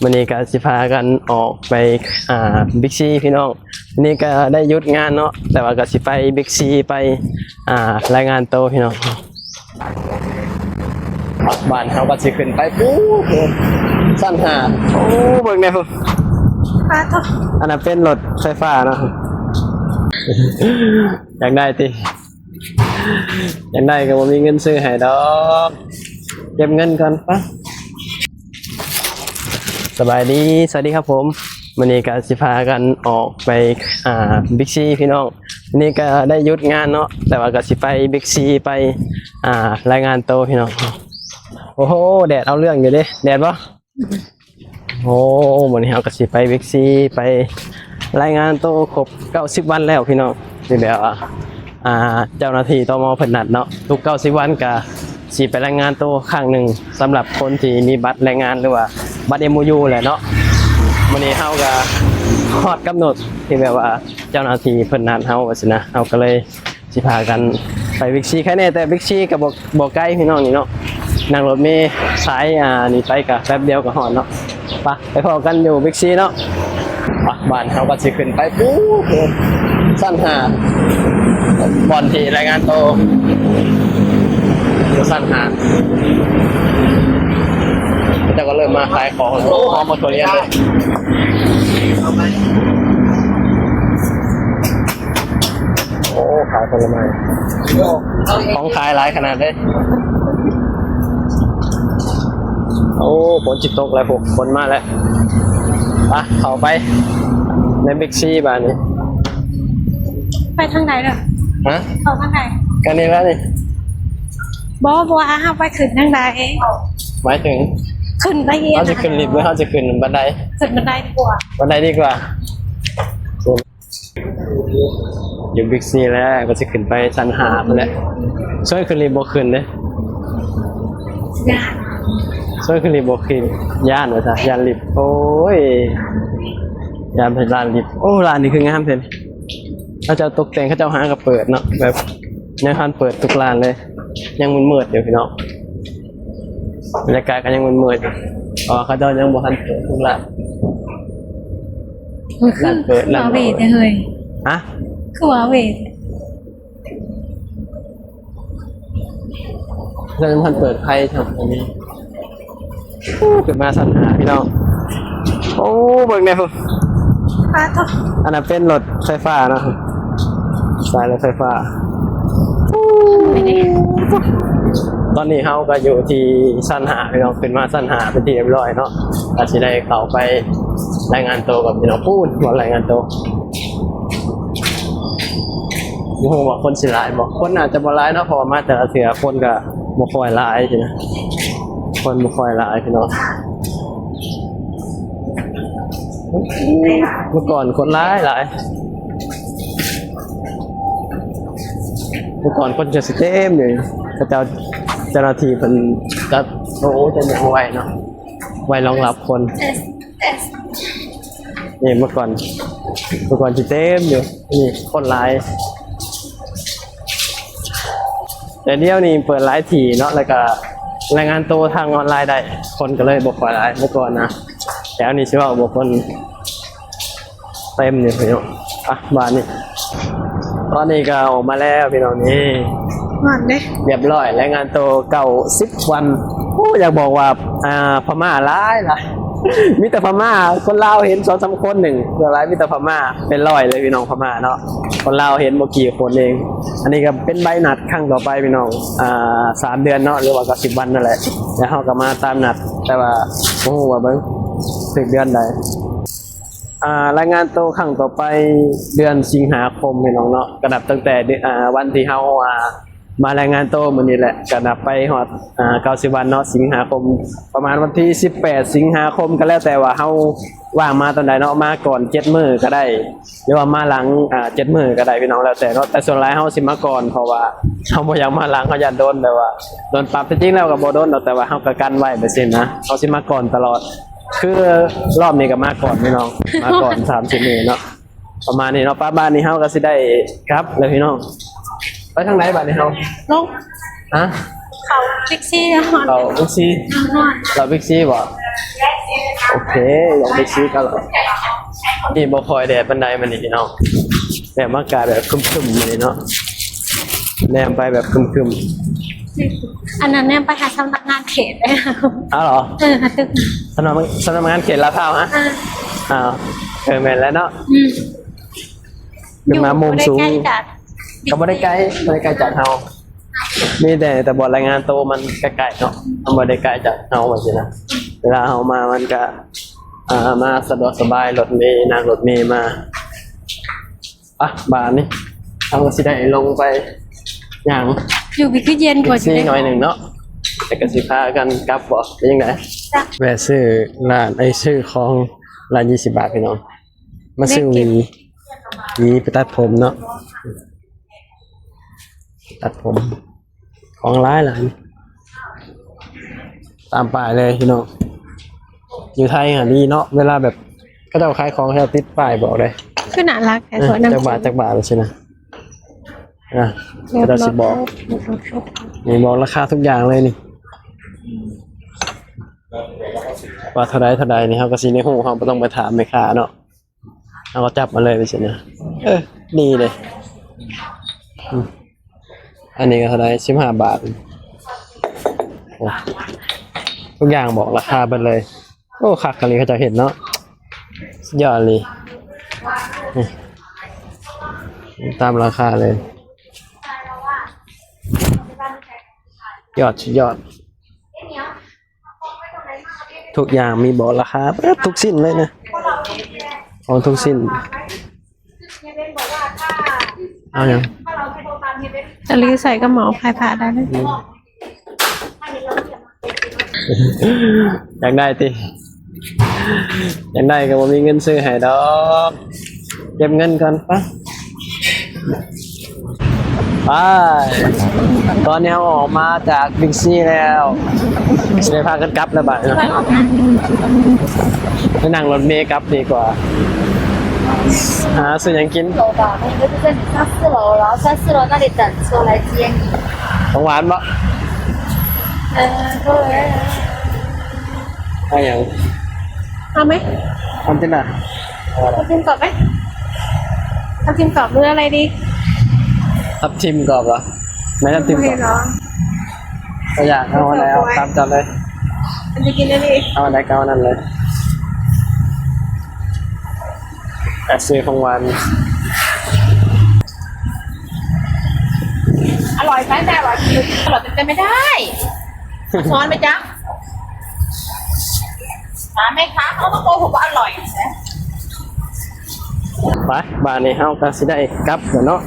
ມື້ນີ້ກໍຊິພາກັນອອກໄປ ອ່າ ບິກຊີພີ່ນ້ອງ. ມື້ນີ້ກໍໄດ້ຢຸດງານເນາະ ແຕ່ວ່າກໍຊິໄປບິກຊີ ໄປ ອ່າ ລາຍງານໂຕພີ່ນ້ອງ. ບ້ານເຮົາກໍຊິຂຶ້ນໄປປູ້ນ ຊັ້ນຫ້າ. ໂອ້ ເບິ່ງແດ່ພຸ້ນ ປາໂທ້ ອັນນັ້ນເປັນລົດໄຟຟ້າເນາະ. ຢາກໄດ້ຕິ? ຢາກໄດ້ກໍບໍ່ມີເງິນຊື້ໃຫ້ດອກ ເກັບເງິນກ່ອນປະ. ສະບາຍດີ ສະຫວັດດີຄັບຜົມ. ມື້ນີ້ກໍຊິພາກັນອອກໄປ ອ່າ ບິກຊີພີ່ນ້ອງ. ມື້ນີ້ກໍໄດ້ຢຸດງານເນາະ ແຕ່ວ່າກໍຊິໄປບິກຊີ ໄປ ອ່າ ລາຍງານໂຕພີ່ນ້ອງ. ໂອ້ໂຫ ແດດເອົາເລື່ອງຢູ່ເດ້ ແດດບໍ່? ໂອ້ ມື້ນີ້ເຮົາກໍຊິໄປບິກຊີ ໄປລາຍງານໂຕຄົບເກົ້າສິບວັນແລ້ວພີ່ນ້ອງ ທີ່ແບບວ່າ ອ່າ ເຈົ້າໜ້າທີ່ ຕມ ເພິ່ນນັດເນາະ. ທຸກເກົ້າສິບວັນກໍຊິໄປລາຍງານໂຕຄັ້ງໜຶ່ງ ສຳລັບຄົນທີ່ມີບັດແຮງງານ ຫຼືວ່າບັດເອັມໂອຢູແຫຼະເນາະ. ມື້ນີ້ເຮົາກໍຮອດກຳນົດທີ່ແບບວ່າເຈົ້າໜ້າທີ່ເພິ່ນນັດເຮົາວ່າຊີ້ນະ ເຮົາກໍເລີຍ ຊິພາກັນໄປບິກຊີ ໃຄແນ່ ແຕ່ບິກຊີກໍບໍ່ ບໍ່ໄກພີ່ນ້ອງນີ້ເນາະ. ນັ່ງລົດເມສາຍ ອ່າ ນີ້ໄປກໍແປັບດຽວກໍຮອດເນາະ. ໄປ ໄປພໍ້ກັນຢູ່ບິກຊີເນາະ. ໄປ ບ້ານເຮົາກໍຊິຂຶ້ນໄປປູ້ນ ຊັ້ນຫ້າ ບ່ອນທີ່ລາຍງານໂຕ ຢູ່ຊັ້ນຫ້າ. ເຂົາເຈົ້າກໍເລີ່ມມາຂາຍຂອງແລ້ວ. ໂອ້ ຫອມໝົດທຸລຽນເລີຍ. ໂອ້ ຂາຍຜົນລະໄມ້ ຂອງຂາຍຫຼາຍຂະໜາດເດ້. ໂອ້ ຝົນຊິຕົກແລ້ວພຸ້ນ ຝົນມາແລ້ວ. ໄປ ເຂົ້າໄປໃນບິກຊີບາດນີ້. ໄປທາງໃດເດີ? ຮະ? ເຂົ້າທາງໃດ? ກໍນີ້ແຫຼະນີ້. ບໍ່ ບໍ່ວ່າເຮົາໄປຂຶ້ນທາງໃດ? ໝາຍເຖິງ ຂຶ້ນໄປເອີງ ເຮົາຊິຂຶ້ນລິບ ຫຼືເຮົາຊິຂຶ້ນບັນໄດ? ຂຶ້ນບັນໄດດີກວ່າ. ບັນໄດດີກວ່າ. ຢູ່ບິກຊີແລ້ວ ກໍຊິຂຶ້ນໄປຊັ້ນຫ້າພຸ້ນແຫຼະ. ຊວນຂຶ້ນລິບບໍ່ຂຶ້ນເດ້ ຢ້ານ ຊວນຂຶ້ນລິບບໍ່ຂຶ້ນ ຢ້ານວ່າຊະ ຢ້ານລິບ. ໂອ້ຍ ຢ້ານເພິ່ນ ຮ້ານລິບ. ໂອ້ ຮ້ານນີ້ຄືງາມແທ້. ເຂົາເຈົ້າຕົກແຕ່ງ ເຂົາເຈົ້າຫາກໍເປີດເນາະ ແບບຍັງທັນເປີດທຸກຮ້ານເລີຍ. ຍັງມືດໆຢູ່ພີ່ນ້ອງ ບັນຍາກາດກໍຍັງມືດໆຢູ່ ເພາະວ່າເຂົາເຈົ້າຍັງບໍ່ທັນເປີດທຸກຮ້ານ. ໂອ້ຍ ຄື ຮ້ານເປີດ ຄືວ່າເວແທ້ເຮີ້ຍ. ຮະ? ຄືວ່າເວ. ຍັງບໍ່ທັນເປີດໄຟຊ້ຳອັນນີ້. ໂອ້ ຂຶ້ນມາຊັ້ນຫ້າພີ່ນ້ອງ. ໂອ້ ເບິ່ງແດ່ພຸ້ນ ປາໂທ້ ອັນນັ້ນເປັນລົດໄຟຟ້າເນາະ ສາຍລົດໄຟຟ້າ. ຕອນນີ້ເຮົາກໍຢູ່ທີ່ຊັ້ນຫ້າພີ່ນ້ອງ ຂຶ້ນມາຊັ້ນຫ້າເປັນທີ່ຮຽບຮ້ອຍເນາະ ກໍຊິໄດ້ເຂົ້າໄປລາຍງານໂຕກັບພີ່ນ້ອງ. ປູ້ນ ບ່ອນລາຍງານໂຕ. ບໍ່ຮູ້ວ່າຄົນຊິຫຼາຍບໍ່? ຄົນອາດຈະບໍ່ຫຼາຍເນາະ ເພາະວ່າມາແຕ່ລະເທື່ອຄົນກໍບໍ່ຄ່ອຍຫຼາຍຊີ້ນະ ຄົນບໍ່ຄ່ອຍຫຼາຍພີ່ນ້ອງ. ເມື່ອກ່ອນຄົນຫຼາຍຫຼາຍ ເມື່ອກ່ອນຄົນຈະຊິເຕັມຢູ່ ເຂົາເຈົ້າ ເຈົ້າໜ້າທີ່ເພິ່ນຈັດໂຕະຈັດຫຍັງໄວ້ເນາະ ໄວ້ຮອງຮັບຄົນ. ນີ້ເມື່ອກ່ອນ ເມື່ອກ່ອນຊິເຕັມຢູ່ ນີ້ຄົນຫຼາຍ ແຕ່ດຽວນີ້ເປີດຫຼາຍທີ່ເນາະ ແລ້ວກະລາຍງານໂຕທາງອອນລາຍໄດ້ ຄົນກໍເລີຍບໍ່ຄ່ອຍຫຼາຍ. ເມື່ອກ່ອນນະ ແຖວນີ້ຊິເວົ້າບໍ່ຄົນເຕັມຢູ່ພີ່ນ້ອງ. ອ່ະ ບາດນີ້ ຕອນນີ້ກໍອອກມາແລ້ວພີ່ນ້ອງ ນີ້ ຮອດເດ້ ຮຽບຮ້ອຍ ລາຍງານໂຕເກົ້າສິບວັນ. ໂອ້ ຢາກບອກວ່າ ອ່າ ພະມ້າຫຼາຍຫຼາຍ ມີແຕ່ພະມ້າ ຄົນລາວເຫັນສອງສາມຄົນໜຶ່ງ ສ່ວນຫຼາຍມີແຕ່ພະມ້າ ເປັນຮ້ອຍເລີຍພີ່ນ້ອງ ພະມ້າເນາະ ຄົນລາວເຫັນບໍ່ກີ່ຄົນເອງ. ອັນນີ້ກໍເປັນໃບນັດຄັ້ງຕໍ່ໄປພີ່ນ້ອງ ອ່າ ສາມເດືອນເນາະ ຫຼືວ່າເກົ້າສິບວັນນັ້ນແຫຼະ ແລ້ວເຮົາກໍມາຕາມນັດ ແຕ່ວ່າບໍ່ຮູ້ວ່າເບິ່ງຖືກເດືອນໃດ. ອ່າ ລາຍງານໂຕຄັ້ງຕໍ່ໄປເດືອນສິງຫາຄົມພີ່ນ້ອງເນາະ ກໍນັບຕັ້ງແຕ່ ອ່າ ວັນທີ່ເຮົາ ອ່າ ມາລາຍງານໂຕມື້ນີ້ແຫຼະ ກໍນັບໄປຮອດ ອ່າ ເກົ້າສິບວັນເນາະ ສິງຫາຄົມ ປະມານວັນທີສິບແປດສິງຫາຄົມ ກໍແລ້ວແຕ່ວ່າເຮົາວ່າງມາຕອນໃດເນາະ ມາກ່ອນເຈັດມື້ກໍໄດ້ ຫຼືວ່າມາຫຼັງ ອ່າ ເຈັດມື້ກໍໄດ້ພີ່ນ້ອງ ແລ້ວແຕ່ເນາະ. ແຕ່ສ່ວນຫຼາຍເຮົາຊິມາກ່ອນ ເພາະວ່າເຮົາບໍ່ຢາກມາຫຼັງ ເຮົາຢ້ານໂດນ ແບບວ່າໂດນປັບ. ທີ່ຈິງແລ້ວກໍບໍ່ໂດນດອກ ແຕ່ວ່າເຮົາກໍກັນໄວ້ແບບຊີ້ນະ ເຮົາຊິມາກ່ອນຕະຫຼອດ. ຄືລອບນີ້ກໍມາກ່ອນພີ່ນ້ອງ ມາກ່ອນສາມສິບມື້ເນາະ ປະມານນີ້ເນາະ. ປະມານນີ້ເຮົາກໍຊິໄດ້ກັບແລ້ວພີ່ນ້ອງ. ໄປທາງໃດບາດນີ້ເຮົາ? ລົງ ຮະ? ເຂົ້າບິກຊີ ເຂົ້າບິກຊີ ເຂົ້າບິກຊີບໍ່? ໂອເຄ ລອງໄປຊື້ກັນລະ. ນີ້ບໍ່ຄ່ອຍແດດປານໃດມື້ນີ້ພີ່ນ້ອງ ແບບອາກາດແບບຄຶ້ມໆມື້ນີ້ເນາະ ແນມໄປແບບຄຶ້ມໆ. ອັນນັ້ນແນມໄປຫາສຳນັກງານເຂດເດ້. ອ້າວເຫລອ? ເອີ ຫາຕຶກ ສຳນັກ ສຳນັກງານເຂດລາດພຮ້າວຮະ? ເອີ ອ້າວ ເອີ ແມ່ນແລ້ວເນາະ. ອືມ ຂຶ້ນມາມຸມສູງ ຢູ່ບໍ່ໄດ້ໃກ້ຈາກ ກໍບໍ່ໄດ້ໄກ ບໍ່ໄດ້ໄກຈາກເຮົາ ມີແຕ່ ແຕ່ບ່ອນລາຍງານໂຕມັນໃກ້ໆເນາະ ມັນບໍ່ໄດ້ໄກຈາກເຮົາວ່າຊີ້ນະ. ເວລາເຮົາມາມັນກະ ອ່າ ມາສະດວກສະບາຍ ລົດເມ ນັ່ງລົດເມມາ. ອ່ະ ບາດນີ້ເຮົາກໍຊິໄດ້ລົງໄປຫຍັງ ຢູ່ບິກຄືເຢັນກວ່າຢູ່ເດ້ ໜ້ອຍໜຶ່ງເນາະ ແລ້ວກໍຊິພາກັນກັບບໍ່ ເປັນຈັ່ງໃດ? ແວະຊື້ຮ້ານ ເອີ ຊື້ຂອງຮ້ານ ຊາວບາດພີ່ນ້ອງ. ມາຊື້ຫວີ ຫວີໄປຕັດຜົມເນາະ ຕັດຜົມ ຂອງຫຼາຍຫຼາຍ ຕາມປ້າຍເລີຍພີ່ນ້ອງ. ຢູ່ໄທຫາດີເນາະ ເວລາແບບເຂົາເຈົ້າຂາຍຂອງ ເຂົາເຈົ້າຕິດປ້າຍບອກເດ້ ຄືໜ້າລັກແທ້. ເອີ ສວຍນຳ ຈັກບາດ ຈັກບາດຊີ້ນະ ອ່ະ ເຂົາເຈົ້າຊິບອກ ນີ້ບອກລາຄາທຸກຢ່າງເລີຍນີ້ ວ່າເທົ່າໃດເທົ່າໃດນີ້ ເຮົາກໍຊິໄດ້ຮູ້ ເຮົາບໍ່ຕ້ອງໄປຖາມແມ່ຄ້າເນາະ. ເຮົາກໍຈັບມາເລີຍ ເປັນຊີ້ນະ. ເອີ ນີ້ເດ້ ອືມ ອັນນີ້ກໍເທົ່າໃດ ສິບຫ້າບາດ. ໂອ້ ທຸກຢ່າງບອກລາຄາເບິດເລີຍ. ໂອ້ ຄັກອີ່ຫຼີ ເຂົາເຈົ້າເຮັດເນາະ ສຸດຍອດອີ່ຫຼີ ນີ້ ຕາມລາຄາເລີຍ. ຍອດ ສຸດຍອດ. ທຸກຢ່າງມີບອກລາຄາເບິດ ທຸກຊິ້ນເລີຍນະ ຂອງທຸກຊິ້ນ. ເອົາຫຍັງ? ຕະຫຼີໃສ່ກະໝໍ້ພາຍພະໄດ້ເລີຍ. ອືມ ຢາກໄດ້ຕິ? ຢາກໄດ້ກໍບໍ່ມີເງິນຊື້ໃຫ້ດອກ ເກັບເງິນກ່ອນ ໄປ ໄປ. ຕອນນີ້ເຮົາອອກມາຈາກບິກຊີແລ້ວ ຊິໄດ້ພາກັນກັບແລ້ວບາດນີ້ເນາະ ໄປນັ່ງລົດເມກັບດີກວ່າ. ຫາຊື້ຫຍັງກິນ? 上吧，那你就在你上四楼，然后在四楼那里等车来接你。 ຂອງຫວານບໍ່? ເອີ ເອົາຫຍັງ? ເອົາໄໝ? ທຳຈິມນະ? ທຳຈິມກອບໄໝ? ທຳຈິມກອບຫຼືອະໄລດີ? ທັບທິມກອບເຫລອ? ໄໝທັບທິມກອບ? ບໍ່ຢາກ ເອົາອັນໃດເອົາຕາມໃຈເລີຍ. ອັນຈະກິນອັນນີ້ ເອົາອັນໃດກໍເອົາອັນນັ້ນເລີຍ. ແອບຊື້ຂອງຫວານ. ອະລ່ອຍໄປ ແຕ່ວ່າອະລ່ອຍເປັນໄປໄມ່ໄດ້. ຊ້ອນໄປຈ້າ ຖາມແມ່ຄ້າ ເຂົາກໍໂກຫົກວ່າອະລ່ອຍ. ໄປ ບາດນີ້ເຮົາກໍຊິໄດ້ກັບແລ້ວເນາະ.